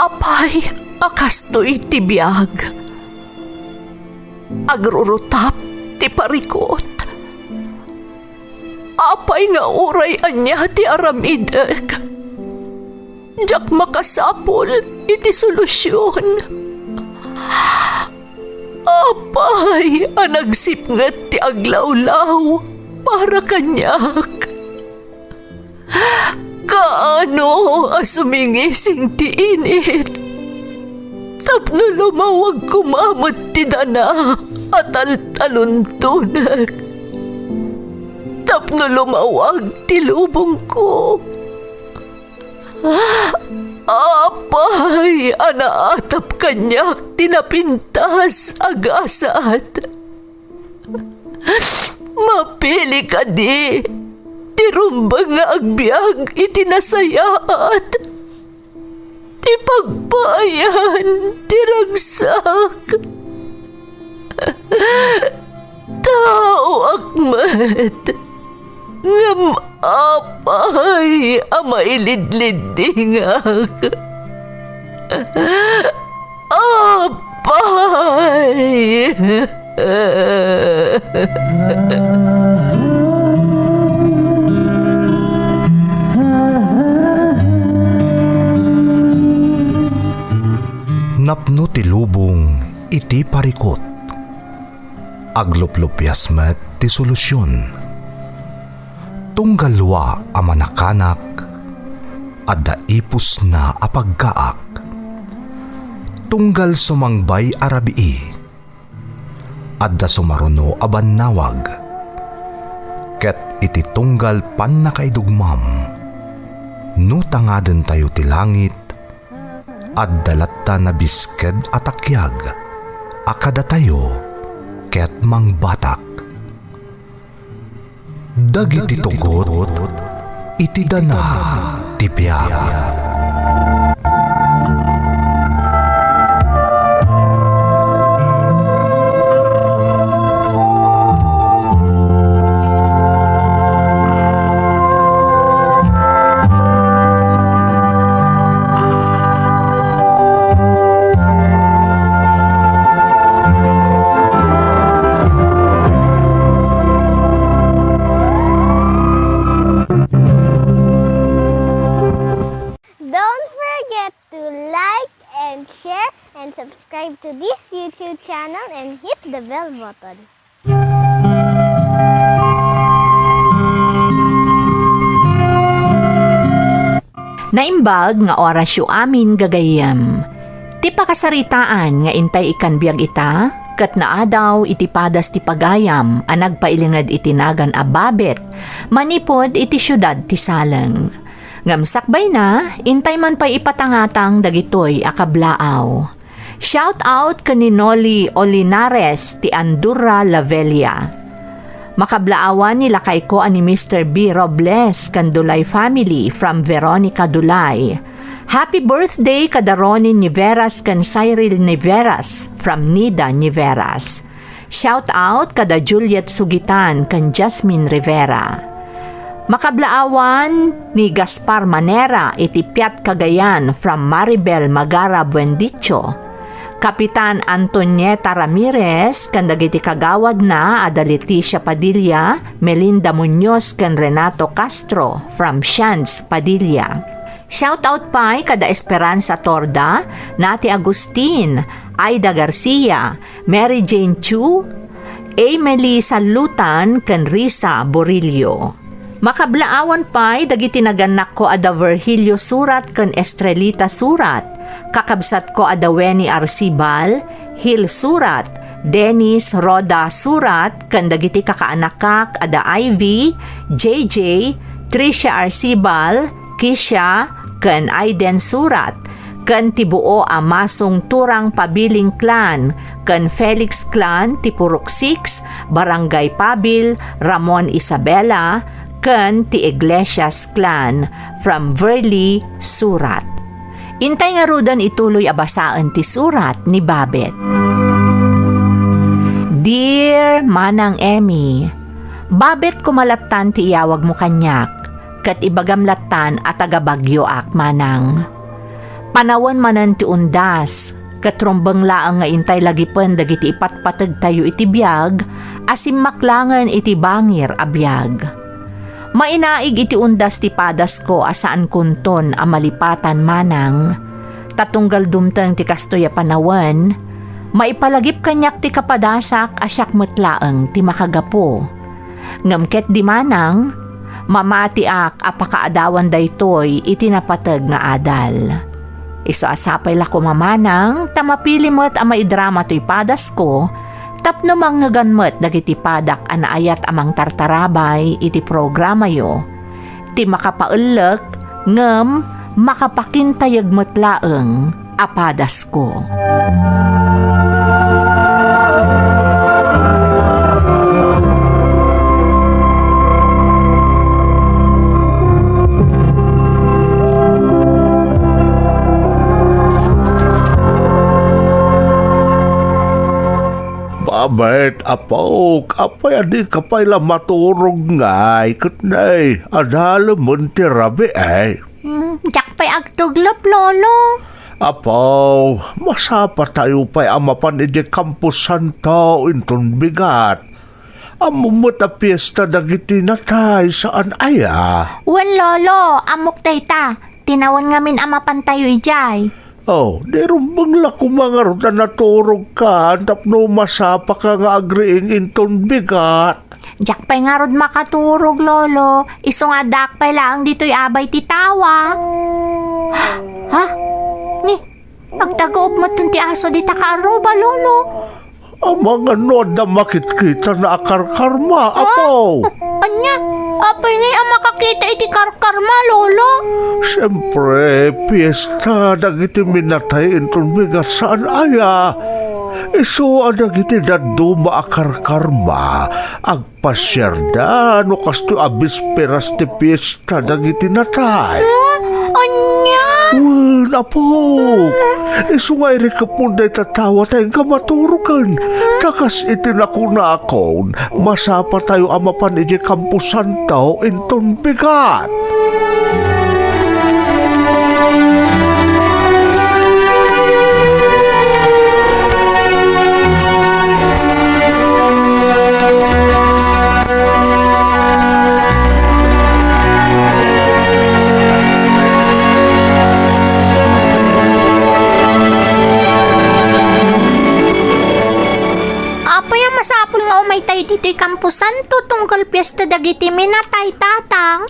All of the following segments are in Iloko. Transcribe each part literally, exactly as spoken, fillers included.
Apay a kastoy ti biag? Agrurutap ti parikut. Apay nga uray ania ti aramidek, diak makasapul iti solusion. Apay a nagsipnget ti aglawlaw para kaniak? Kaano a sumingising ti init tapno lumawag koma met ti dana a taltaluntonek, tapno lumawag ti lubongko? Apay a naatap kaniak ti napintas a gasat? Mapili kadi ti rumbeng nga agbiag iti nasayaat, ti pagpaayan ti ragsak? Taoak met, ngem apay a mailidliddingak? Apay! Napno ti lubong iti parikut. Agluplupias met ti solusion. Tunggal lua a manakanak, adda ipusna a pagkaak. Tunggal sumangbay a rabii, adda sumaruno a bannawag. Ket iti tunggal pannakaidugmam, no tangadentayo ti langit, adda latta nabisked a takiag a kadatayo ket mangbatak. Dagiti tugot iti dana ti biag. Don't forget to like and share and subscribe to this YouTube channel and hit the bell button. Naimbag nga orasyo amin, gagayyem. Ti pakasaritaan nga intay ikkan biag ita, ket naadaw iti padas ti pagayam a nagpailinged iti nagan a Babet manipud iti siudad ti Saleng. Ngem sakbayna, intay man pay ipatangatang dagitoy a kablaaw. Shout out ken ni Noli Olinares ti Andurra, La Vella. Makablaawan ni lakayko a ni Mister B Robles ken Dulay family from Veronica Dulay. Happy birthday kada Ronin Niveras ken Cyril Niveras from Nida Niveras. Shout out kada Juliet Sugitan ken Jasmine Rivera. Makablaawan ni Gaspar Manera iti Piat Cagayan from Maribel Magara Buendicho. Kapitan Antonieta Ramirez ken dagiti kagawadna a da Leticia Padilla, Melinda Muñoz ken Renato Castro from Shands Padilla. Shout out pay kada Esperanza Torda, Nati Agustin, Aida Garcia, Mary Jane Chu, Emily Salutan, ken Risa Borillo. Makablaawan pay dagiti nagannakko a da Virgilio Surat ken Estrelita Surat, kakabsatko a da Weni Arcibal, Hil Surat, Dennis Roda Surat, ken dagiti kakaanakak a da Ivy, J J, Tricia Arcibal, Kisha, ken Aiden Surat, ken ti buo a Masong Turang Pabiling Clan, ken Felix Clan ti Purok six, Barangay Pabil, Ramon Isabela, ken ti Iglesias Clan from Verly Surat. Intay ngaruden ituloy a basaen ti surat ni Babet. Dear Manang Emmy, Babet koma lattan ti iyawagmo kaniak, ket ibagam lattan a taga Baguioak, Manang. Panawen manen ti undas, ket rumbeng laeng nga intay lagipen dagiti ipatpategtayo iti biag a simmaklangen iti bangir a biag. Mainaig iti undas ti padasko a saankonton a malipatan manang, ta tunggal dumteng ti kastoy a panawen, maipalagip kaniak ti kapadasak a siak met laeng ti makagapu. Ngem ket di manang, mamatiak a pakaadawan daytoy iti napateg nga adal. Isu a sapay la koma manang ta mapili met a maidrama toy padasko tapno mangngegan met dagiti padak a naayat a mangtartarabay iti programayo. Ti makapaellek ngem makapakintayeg met laeng a padasko. Babet, apok, apay a dika pay la maturog ngay, ket nay, adalemen ti rabii. Hmm, diak pay agtuglop, Lolo. Apo, masapatayo pay a mapan idiay kamposanto inton bigat. Ammom met a fiesta dagiti natay, saan aya? Wen, Lolo, ammok dayta. Tinawen ngamin a mapantayo idiay. Oh, di rumbeng la koma ngarud a naturogkan tapno masapaka nga agriing inton bigat. Diak pay ngarud makaturog, Lolo. Isu nga addaak pay laeng ditoy abay ti tawa. Ha? Ni, agdaguob metten ti aso dita kaarruba, Lolo. Amangan no adda makitkitana a karkarma, apo. Ania? Apay ngay a makakita iti karkarma, Lolo? Siempre, fiesta dagiti minatay inton bigat, saan aya. Isu a dagiti dadduma a karkarma, agpasiarda no kastoy a bisperas ti fiesta dagiti natay. Ah, ania? Wen, apo. Isu nga irikepmon dayta tawa ta inka maturogen. Ta kas iti nakunakon, masapatayo a mapan idiay kamposanto inton bigat. Apay a masapul nga umaytayo ditoy kamposanto tunggal fiesta dagiti minatay, Tatang?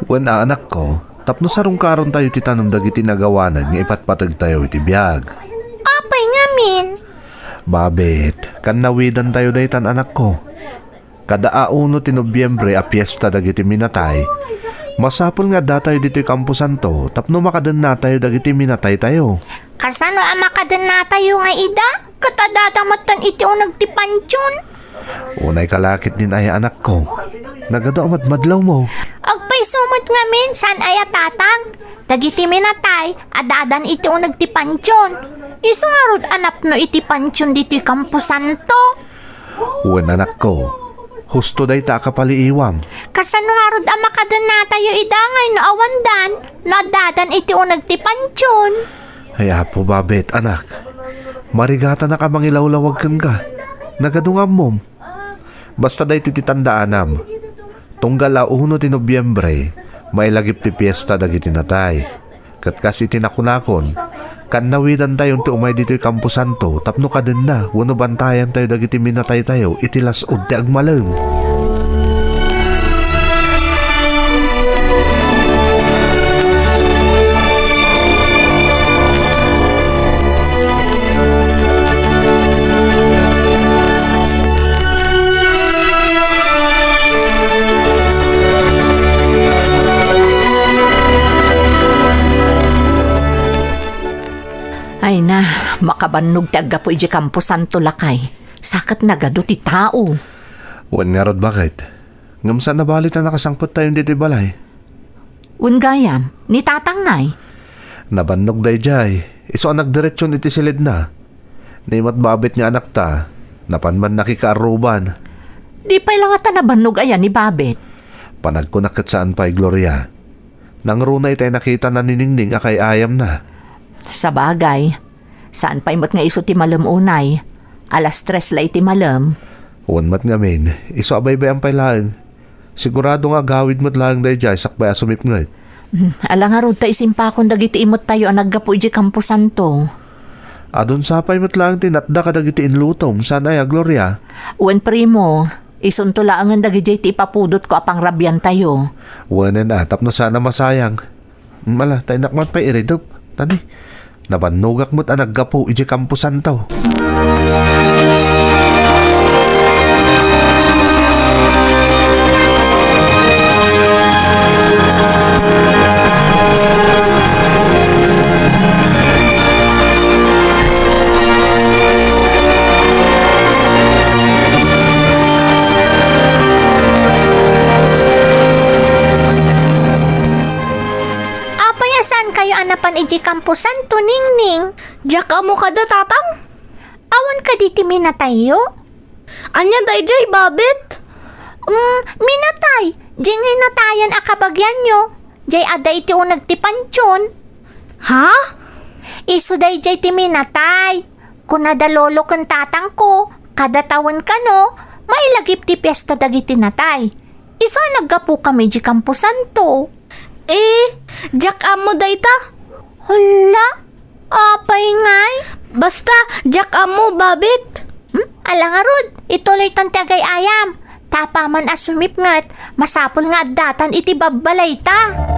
Wen a, anakko, tapno sarungkarontayo ti tanem dagiti nagawanan nga ipatpategtayo iti biag. Apay ngamin? Babit, kannawidantayo daytan, anakko. Kada a uno ti Nobiembre a fiesta dagiti minatay, masapul nga addatayo ditoy kamposanto tapno makadennatayo dagiti minataytayo. Kasano a makadennatayo nga ida? Ket addada metten iti uneg ti pantion. Unay ka la ketdin aya, anakko. Nagadu a madmadlawmo. Agpayso met ngamin, saan aya, Tatang? Dagiti minatay, addadan iti uneg ti pantion. Isu ngarud a napno iti pantion ditoy kamposanto. Wen, anakko, husto dayta a kapaliiwam. Kasano ngarud a makadennatayo ida ngay no awandan, no addadan iti uneg ti pantion? Ay, Apo, Babet, anak, marigatanak a mangilawlawag kenka. Nagadu nga ammom. Basta daytoy ti tandaanam. Tunggal a uno ti Nobiembre, mailagip ti piesta dagiti natay. Ket kas iti nakunakon, kannawidantayonto umay ditoy kamposanto tapno kadenna wenno bantayantayo dagiti minataytayo iti las-ud ti agmalem. Ay na, makabannog ti aggapu idiay kamposanto, lakay. Saket nagadu ti tao. Wen ngarud, baket. Ngem saan a bali ta nakasangpettayon ditoy balay. Wen gayam, ni Tatang ngay? Nabannog daydiay, isu a nagdiretsion iti silidna. Ni met Babet nga anakta, napan man nakikaarruban. Di pay la ngata nabannog aya ni Babet? Panagkunak ket saan pay, Gloria. Nangruna itay nakitana ni Ningning a kay-ayamna. Sabagay, saan pay met nga isu ti malem unay. Alas tres la iti malem. Wen met ngamin, isu a baybay-am pay laeng. Sigurado nga agawid met laeng daydiay sakbay a sumipnget. Hmm, ala ngarud ta isimpakon dagiti imettayo a naggapu idiay Camposanto. Adun sapay met laeng ti natda kadagiti inlutom, saan aya, Gloria? Wen, primo, isunto laengen dagidiay ti ipapudotko a pangrabiantayo. Wenen a, tapno saan a masayang. Mala, ta innak man pay iridep. Tani, nabannogak met a naggapu idiay Camposanto. Apay a saankayo a napan idiay Camposanto, Ningning? Diak ammo kada, Tatang. Awan kadi ti minatayyo? Ania daydiay, Babet? Mm, minatay. Diay nga inatayan a kabagianyo. Diay adda iti uneg ti pantion. Ha? Isu daydiay ti minatay. Kuna da lolo ken tatangko, kada tawen kano, mailagip ti fiesta dagiti natay. Isu a naggapukami idiay Camposanto. Eh, diak ammo dayta. Hala, apay ngay? Basta, diak ammo, Babet. Hmm? Ala ngarud, ituloytan ti agay-ayam. Ta apaman a sumipnget, masapul nga addatan iti babbalayta.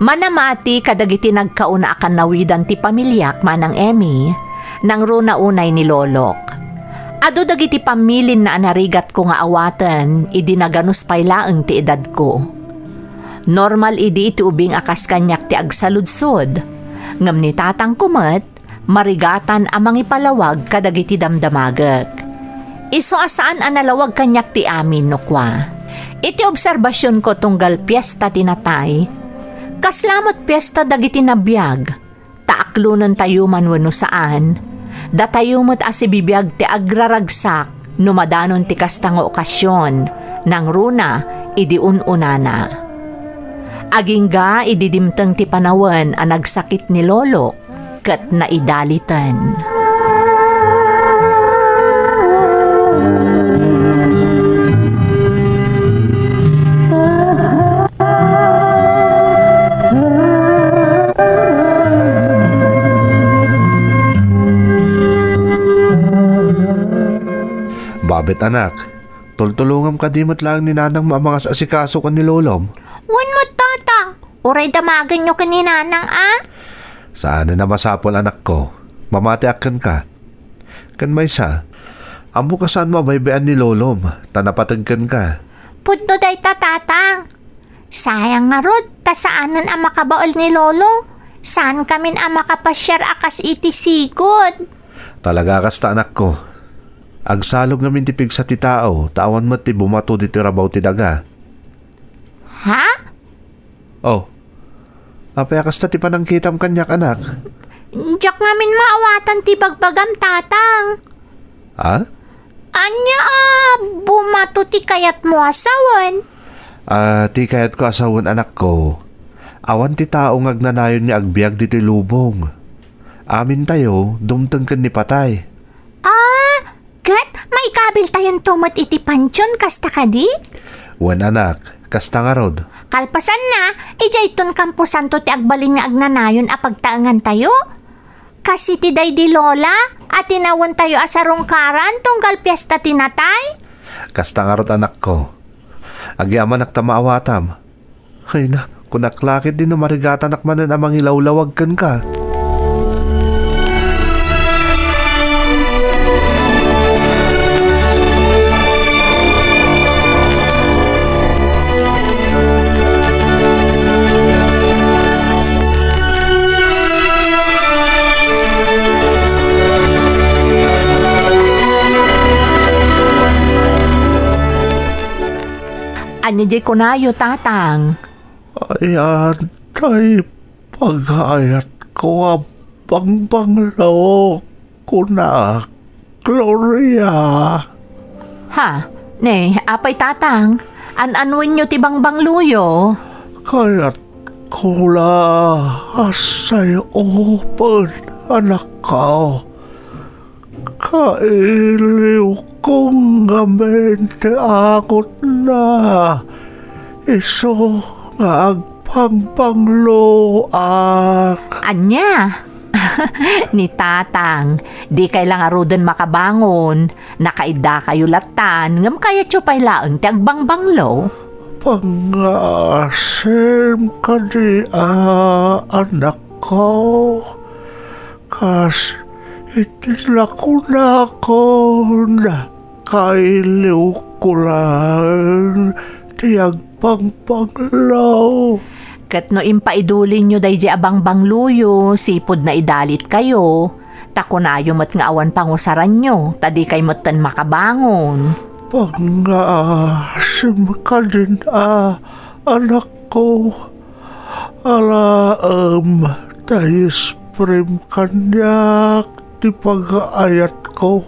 Manamati kadagiti nagkauna a kannawidan ti pamiliak, Manang Emmy, nangruna unay ni Lolok. Adu dagiti pammilinna a narigatko nga awaten idi naganus pay laeng ti edadko. Normal idi iti ubing a kas kaniak ti agsaludsod, ngem ni tatangko met, marigatan a mangipalawag kadagiti damdamagek. Isu a saan a nalawag kaniak ti amin no kua. Iti obserbasionko tunggal piesta ti natay, kasla met piesta dagiti nabiag, ta aklonentayo man wenno saan, datayo met a sibibiag ti agraragsak no madanon ti kasta nga okasion, nangruna idi un-unana. Agingga idi dimteng ti panawen a nagsakit ni Lolo, ket naidaliten. Babet, anak, tultulongam kadi met laeng ni nanang a mangas-asikaso ken ni lolom? Wen met, Tatang. Uray damagenyo ken ni nanang a? Saanen a masapul, anakko. Mamatiak kenka. Ken maysa, ammoka saanmo a baybay-an ni lolom, ta napateg kenka. Pudno dayta, Tatang. Sayang ngarud, ta saanen a makabael ni lolo. Saankamin a makapasiar a kas iti sigud. Talaga a kasta, anakko. Agsalog ngamin ti pigsa ti tao, ta awan met ti bumato ditoy rabaw ti daga. Ha? Oh. Apay a kasta ti panangkitam kaniak, anak? Diak ngamin maawatan ti bagbagam, Tatang. Ha? Ania a bumato ti kayatmo a sawen? Ah, ti kayatko a sawen, anakko, awan ti tao nga agnanayon nga agbiag ditoy lubong. Amintayo, dumteng ken ni patay. Ah, ket maikabiltayonto met iti pantion, kasta kadi? Wen, anak, kasta ngarud. Kalpasanna, idiayton kamposanto ti agbalin nga agnanayon a pagtaengantayo? Kas iti daydi Lola a tinawentayo a sarungkaran tunggal piesta ti natay? Kasta ngarud, anakko. Agyamanak ta maawatam. Ay na, kunak la ketdi no marigatanak manen a mangilawlawag kenka. Ania diay kunayo, Tatang? Ayan tay pagayatko a bangbanglo, kunak, Gloria. Ha? Ne, apay, Tatang? An-anuenyo ti bangbangloyo? Kayatko la a say-open, anakko. Kailiwko ngamin ti angotna. Isu nga agbangbangloak. Ania? Ni Tatang, dikay la ngaruden makabangon. Nakaiddakayo lattan, ngem kayatyo pay laeng ti agbangbanglo. Pangngaasim kadi a, anakko. Kas iti nakunakon, kailiwko laeng ti agbangbanglo. Ket no impaidulinyo daydi a bangbangloyo, sipud naidalitkayo, ta kunayo met nga awan pangusaranyo, ta dikay metten makabangon. Pangngaasim kadin a, anakko. Alaem ta isprim kaniak ti pagaayatko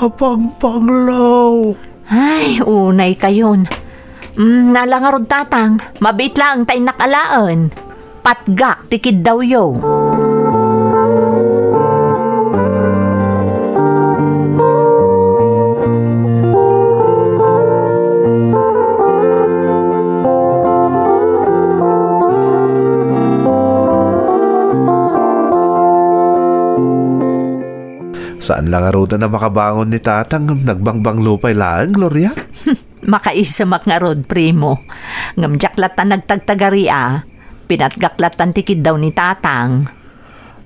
a bangbanglo. Ay, unay kayon. Mm, ala ngarud, Tatang, mabiit laeng ta innak alaen. Patgak ti kiddawyo. Saan la ngaruden a makabangon ni Tatang ngem nagbangbanglo pay laeng, Gloria? Makaisemak ngarud, Primo. Ngem diak lattan nagtagtagari a. Pinatgak lattan ti kiddaw ni Tatang.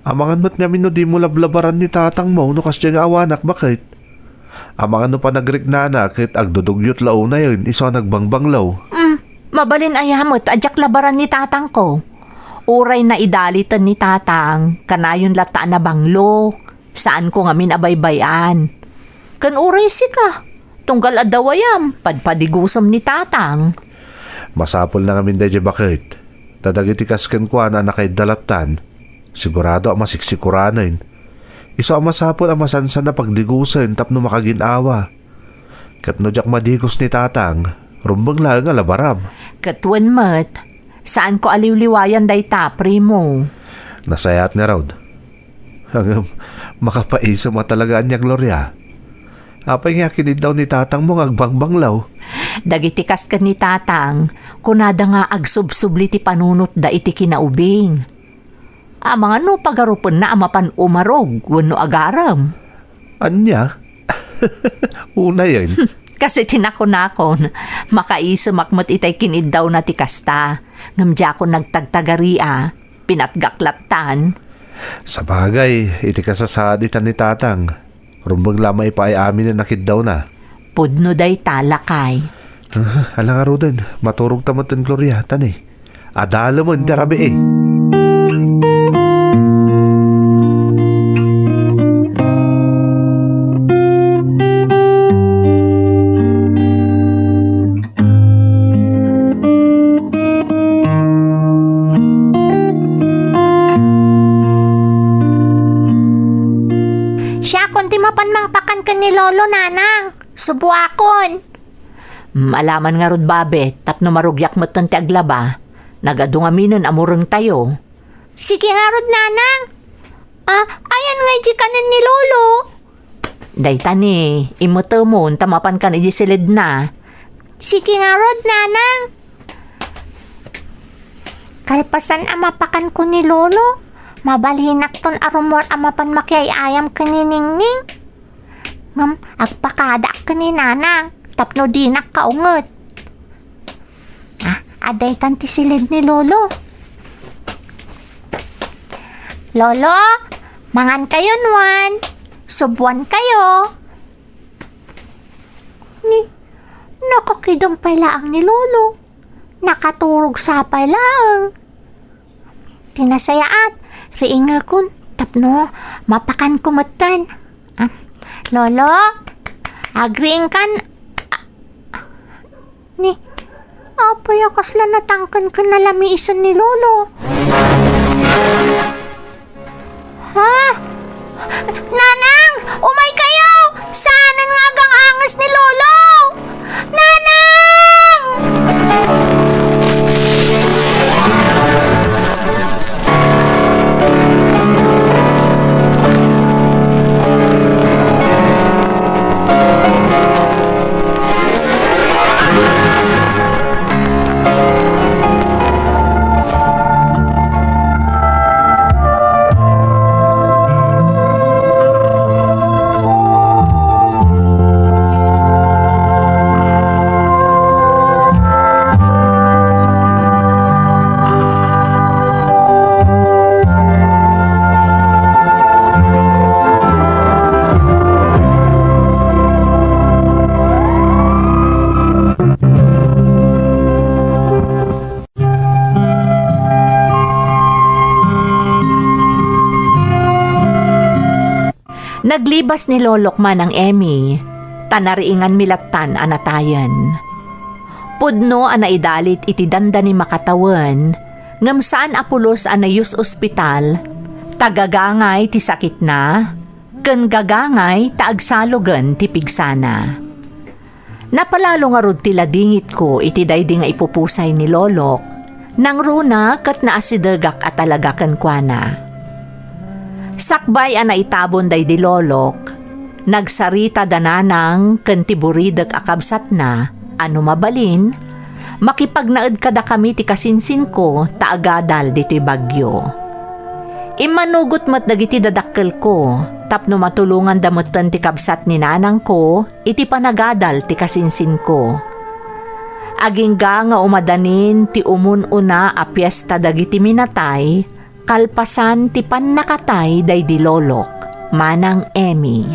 Amangan met ngamin no dimo lablabaran ni Tatangmo no kasdiay nga awanak, baket. Amangan no panagriknana ket agdudugyot la unayen isu a nagbangbanglo. Mm, mabalin aya met a diak labaran ni Tatangko. Uray naidaliten ni Tatang, kanayon latta a nabanglo. Saanko ngamin a baybay-an. Ken uray sika, tunggal adda wayam, padpadigusem ni Tatang. Masapulna ngamin daydiay, baket. Ta dagiti kas kenkuana a nakaidda lattan, sigurado a masiksikoranen. Isu a masapul a masansan a pagdigusen tapno makagin-awa. Ket no diak madigus ni Tatang, rumbeng laeng a labaram. Ket wen met, saanko a liwliwayan dayta, Primo. Nasayaat ngarud. Ngem, makapaisem a talaga ania, Gloria. Apay nga kiniddaw ni Tatangmo nga agbangbanglo? Dagiti kas ken ni Tatang, kunada nga agsubsubli ti panunotda iti kinaubing. Amangan no pagarupenna a mapan umarog wenno agarem. Ania? Unayen. Kas iti nakunakon, makaisemak met itay kiniddawna ti kasta, ngem diakon nagtagtagari a, pinatgak lattan. Sabagay, iti kasasaad ita ni Tatang, rumbeng la maipaay aminen a kiddawna. Pudno dayta, lakay. Ah, ala ngaruden, maturogta metten, Gloria, tani. Adalemen ti rabii. Siakon ti mapan mangpakan ken ni Lolo, Nanang. Subuakon. Mm, alaman ngarud, babe, tapno marugiak metten ti aglaba. Nagadu ngaminen a murengtayo. Sige ngarud, Nanang. Ah, ayan nga idi kanen ni Lolo? Dayta ni, imetemon ta mapankan idi siledna. Sige ngarud, Nanang. Kalpasan a mapakanko ni Lolo, mabalinakton a rummuar a mapan makiay-ayam ken ni Ningning. Ngem agpakadaak ken ni Nanang tapno dinak kaunget. Ah, adda itan ti siled ni Lolo. Lolo, mangan kayon wan. Subuan kayo. Ni, nakakidem pay laeng ni Lolo. Nakaturog sa pay laeng. Ti nasayaat, riingekon tapno mapakanko metten. Ah, Lolo, agriingkan. Ah, ni, Apay a kasla natangken ken nalamiisen ni Lolo? Ha? Nanang! Umay kayo! Saanen nga agang-anges ni Lolo! Nanang! Naglibas ni Lolok manang Emmy, ta nariinganmi lattan a natayen. Pudno a naidalit iti dandani makatawen, ngem saan a pulos a nayus-ospital, ta gagangay ti sakitna, ken gagangay ta agsalogen ti pigsana. Napalalo ngarud ti ladingitko iti daydi nga ipupusay ni Lolok, nangruna ket naasidegak a talaga kenkuana. Sakbay a naitabon daydi Lolok, nagsarita da nanang ken ti buridek a kabsatna a no mabalin, makipagnaed kadakami ti kasinsinko ta agadal ditoy bagyo. Immanugot met dagiti dadakkelko tapno matulonganda metten ti kabsat ni nanangko iti panagadal ti kasinsinko. Agingga nga umadanin ti umun-una a piesta dagiti minatay, kalpasan ti pannakatay daydi Lolok, manang Emmy.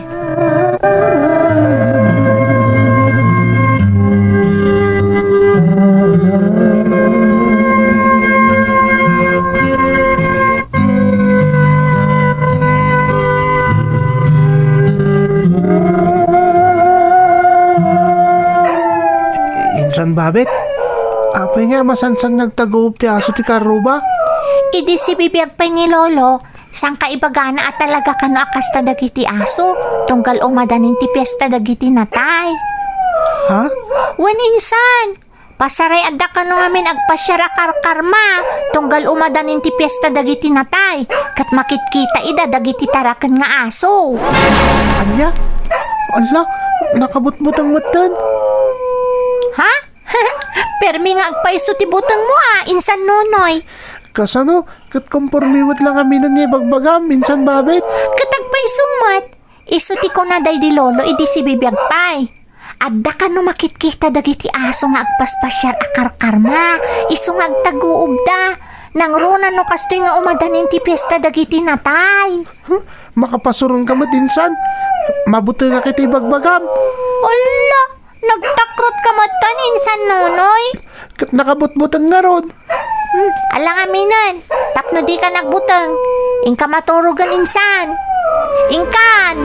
Insan, Babet, apay nga masansan nagtaguob ti aso ti karruba? Idi sibibiag pay ni Lolo, saan ka ibagana a talaga kano a kasta dagiti aso, tunggal umadanin ti piesta dagiti natay. Ha? Wen, insan, pasaray adda kano ngamin agpasiar a karkarma, tunggal umadanin ti piesta dagiti natay, ket makitkita ida dagiti taraken nga aso. Ania? Alla, nakabutbuteng metten. Ha? Permi nga agpayso ti butengmo a, insan Nonoy. Kasano? Ket komporme met la ngaminen nga ibagbagam, insan Babet. Ket agpayso met. Isu ti kuna daydi Lolo idi sibibiag pay. Adda kano makitkita dagiti aso nga agpaspasiar a karkarma, isu nga agtaguobda. Nangruna no kastoy nga umadanin ti piesta dagiti natay. Huh? Makapasuron ka met, insan. Mabutengak iti ibagbagam. Ala, nagtakrot ka metten, insan Nonoy. Ket nakabutbuteng ngarud. Hmm, ala ngaminen, tapno dika nagbuteng. Inka maturogen, insan. Inkan!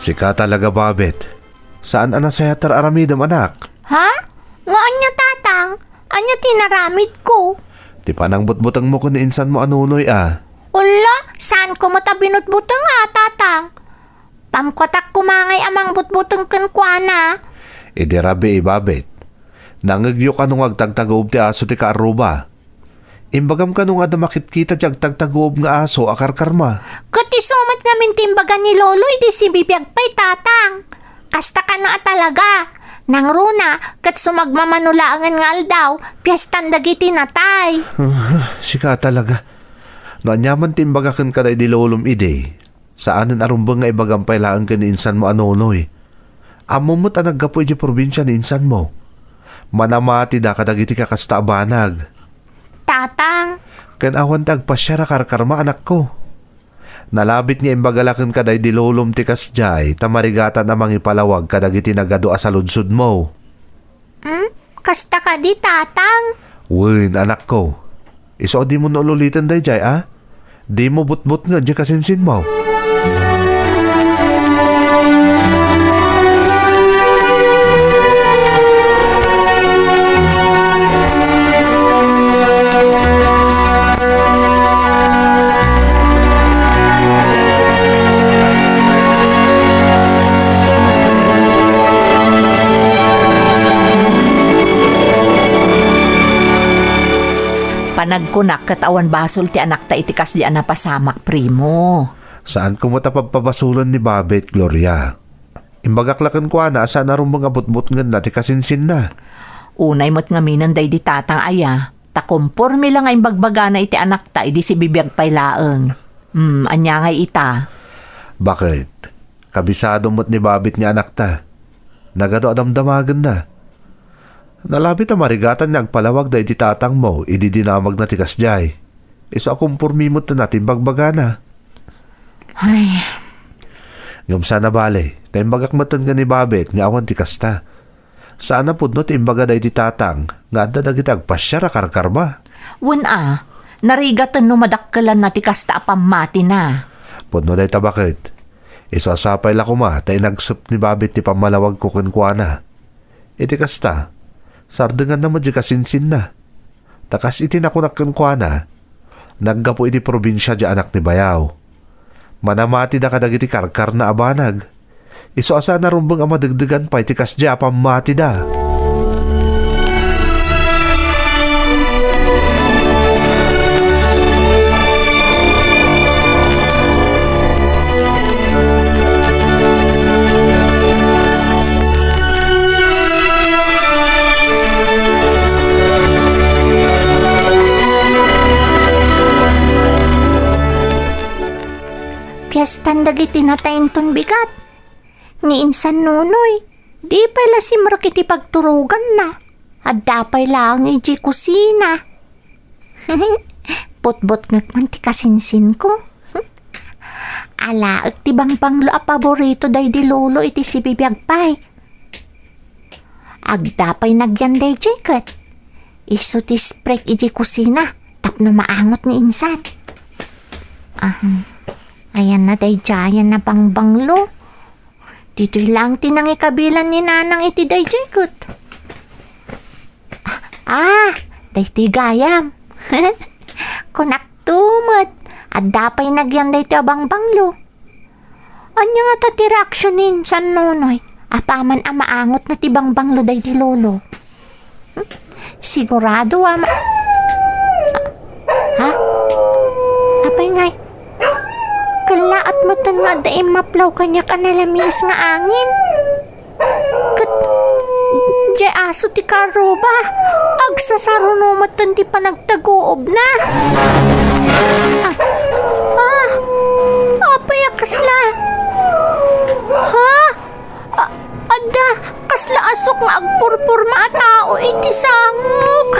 Sika talaga, Babet. Saan a nasayaat ti ar-aramidem, anak. Ha? Nga ania, Tatang? Ania ti inaramidko? Ti panangbutbutengmo ken ni insanmo a Nonoy a. Ala, saanko met a binutbuteng a, Tatang. Pamkuatak koma ngay a mangbutbuteng kenkuana. Idi rabii, Babet. Nangngegyo kano nga agtagtaguob ti aso ti kaarruba? Imbagam kano nga adda makitkita ti agtagtaguob nga aso a karkarma? Ket isu met ngamin ti imbaga ni Lolo idi sibibiag pay, Tatang. Kasta kano a talaga. Nangruna, ket sumagmamano laengen nga aldaw, piestan dagiti natay. Sika talaga. No aniaman ti imbaga kenka daydi lolom idi, saanen a rumbeng nga ibagam pay laeng ken ni insanmo a Nonoy. Ammom met a naggapu idiay probinsia ni insanmo. Manamatida kadagiti kakasta a banag. Tatang. ken awan ti agpasiar a karkarma, anakko. Nalabit nga imbaga la kenka daydi lolom ti kasdiay ta marigatan a mangipalawag kadagiti nagadu a saludsodmo. Hmm? Kasta kadi, Tatang? Wen, anakko. Isu a dimo ululiten daydiay, a? Dimo butbutngen diay kasinsinmo. Panagkunak ket awan basol ti anakta iti kasdi a napasamak, primo. Saanko met a pabpabasolen ni Babet, Gloria. Imbagak la kenkuana a saan a rumbeng a butbutngenna ti kasinsinna. Unay met ngaminen daydi tatang aya, ta komporme la nga imbagbagana iti anakta idi sibibiag pay laeng. Hmm, ania ngay ita? Baket, kabisado met ni Babit nga anakta. Nagadu a damdamagenna. Nalabit a marigatan nga agpalawag daydi tatangmo idi dinamagna ti kasdiay. Isu a komporme met ti imbagbagana. Ay. Ngem saan a bale, naimbagak metten ken ni Babet nga awan ti kasta. Saan a pudno ti imbaga daydi tatang nga adda dagiti agpasiar a karkarma. Wen a, narigaten no madakkelanna ti kasta a pammatina. Pudno dayta baket. Isu a sapay la koma ta inagsep ni Babet ti pammalawagko kenkuana. Iti kasta, sardenganna met diay kasinsinna. Ta kas iti nakunak kenkuana, naggapu iti probinsia diay anak ni bayaw. Manamatida kadagiti karkarna a banag. Isu a saan a rumbeng a madegdegan pay ti kasdiay a pammatida. Piestan dagiti natay inton bigat. Ni insan Nonoy, di pay la simrek iti pagturoganna. Adda pay laeng idiay kusina. Putbutngek man ti kasinsinko. Alaek ti bangbanglo a paborito daydi lolo iti sibibiag pay. Adda pay nagyan daydiay ket isu ti sprek idiay kusina tapno maangot ni insan. Ah, ayanna daydiay a bangbanglo. Ditoy laeng ti nangikabilan ni Nanang iti daydiay ket. Ah, daytoy gayam. Kunakto met, adda pay nagyan daytoy a bangbanglo. Ania ngata ti reaksion ni insan Nonoy apaman a maangotna ti bangbanglo daydi lolo? Sigurado a ma-, ha? Apay ngay? Kellaat metten nga adda immaplaw kaniak a nalamiis nga angin. Ket diay aso ti karruba, agsasaruno metten ti panagtaguobna. Ah, ah, apay a kasla? Ha? A-, adda kasla asok nga agpurpurma a tao iti sangok.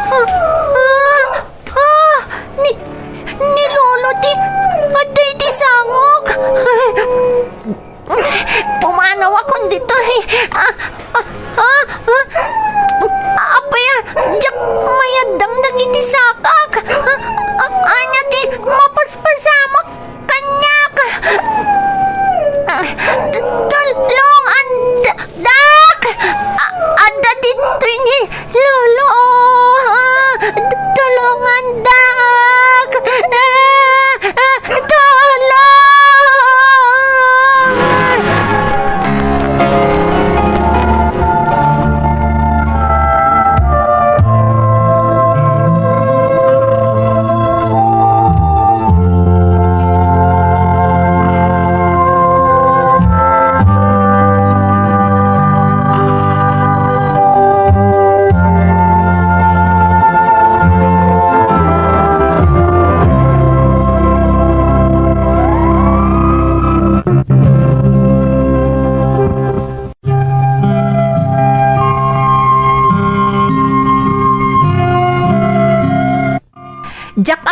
Ah, ah, ah, ni, ni Lolo ti adda iti sangok. Pumanawakon ditoy. Ah, ah, ah, ah. Apay a diak mayaddang dagiti sakak? Ah, ah, ania ti mapaspasamak kaniak? Tulongan da-, dak! A-, adda ditoy ni Lolo! Tulongan dak! Tulong!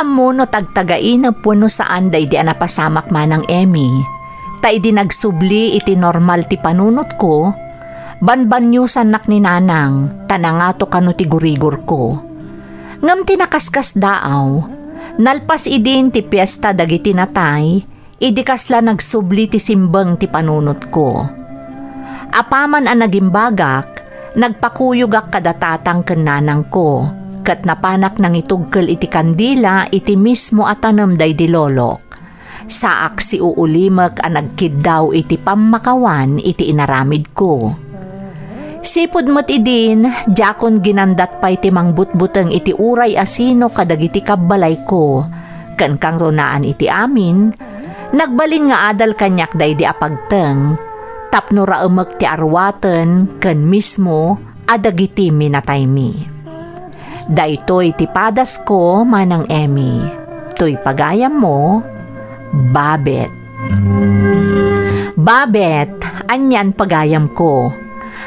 Ammo no tagtagainep wenno saan daydi a napasamak, Manang Emmy. Ta idi nagsubli iti normal ti panunotko, banbaniosannak ni Nanang ta nangato kano ti gurigorko. Ngem ti nakaskasdaaw, nalpas idin ti piesta dagiti natay, idi kasla nagsubli ti simbeng ti panunotko. Apaman a nagimbagak, nagpakuyogak kada tatang ken nanangko, ket napanak nangitugkel iti kandila iti mismo a tanem daydi lolok. Saak siuulimek a nagkiddaw iti pammakawan iti inaramidko. Sipud met idin, diakon ginandat pay ti mangbutbuteng iti uray a sino kadagiti kabbalayko, ken kangrunaan iti amin, nagbalin nga adal kaniak daydi a pagteng, tapno raemek ti aruaten ken mismo a dagiti minataymi. Daytoy ti padasko, Manang Emmy. Toy pagayammo, Babet. Babet, anian pagayamko.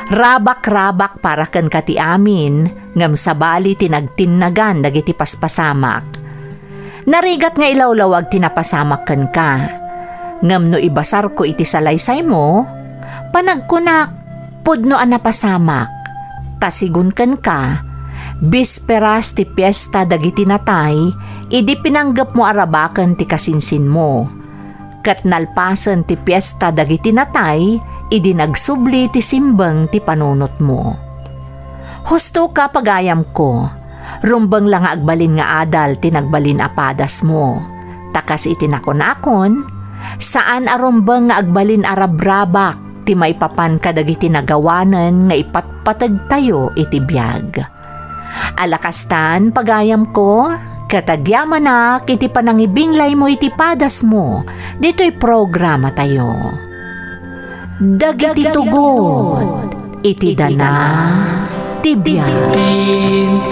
Rabak-rabak para kenka ti amin, ngem sabali ti nagtinnagan dagiti paspasamak. Narigat nga ilawlawag ti napasamak kenka. Ngem no ibasarko iti salaysaymo, panagkunak, pudno a napasamak. Ta sigun kenka, bisperas ti piesta dagiti natay, idi pinanggepmo a rabaken ti kasinsinmo. Ket nalpasen ti piesta dagiti natay, idi nagsubli ti simbeng ti panunotmo. Husto ka, pagayamko, rumbeng la nga agbalin nga adal ti nagbalin a padasmo. Ta kas iti nakunakon, saan a rumbeng nga agbalin a rabrabak ti maipapan kadagiti nagawanen nga ipatpategtayo iti biag. Ala kastan, pagayamko, ket agyamanak iti panangibinglaymo iti padasmo ditoy programatayo. Dagiti tugot iti dana ti biag.